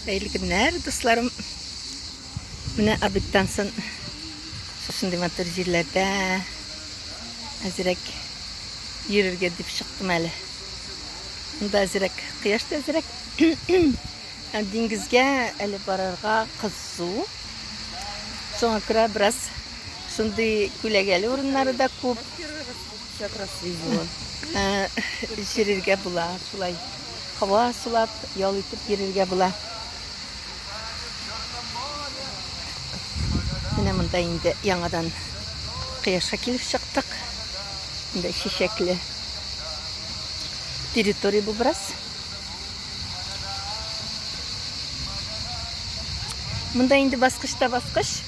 Хәерле көннәр, дусларым. Менә обедтан соң шушындый матур җирләрдә әзрәк йөрергә дип чыктым әле. Монда әзрәк кояш та әзрәк. Диңгезгә әле барырга кызу. Шуңа күрә бераз шундый күләгәле урыннары да күп. Как раз видела. Йөрергә була шулай. Һава сулап, ял итеп йөрергә була. Менә монда инде яңадан кояшка килеп чыктык. Монда чәчәкле территория бу бераз. Монда инде баскычта баскыч.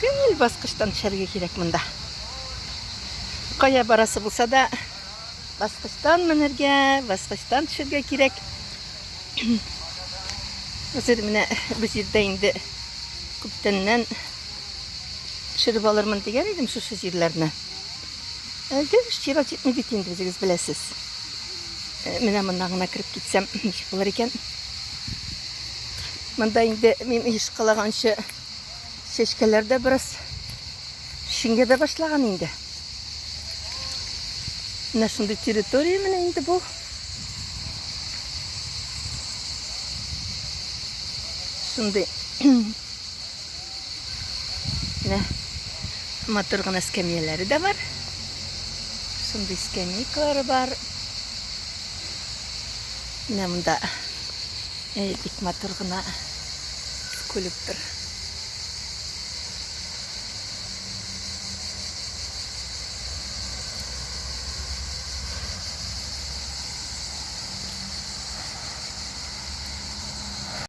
Гел баскычтан төшәргә кирәк монда. Кая барасы булса да, баскычтан менәргә, баскычтан төшәргә кирәк. Хәзер менә бу җирдә инде күптәннән төшереп алырмын дигән идем шушы җирләрне. Гел чират җитми бит инде, үзегез беләсез. Менә моннан гына кереп китсәм, ничек булыр икән? Монда инде мин оешкалаганчы чәчкәләр дә бераз шиңгә дә башлаган инде. Менә шундый территория менә инде бу. Шундый менә матур гына эскәмияләре дә бар. Шундый скамейкалары бар. Менә монда бик матур гына скульптор.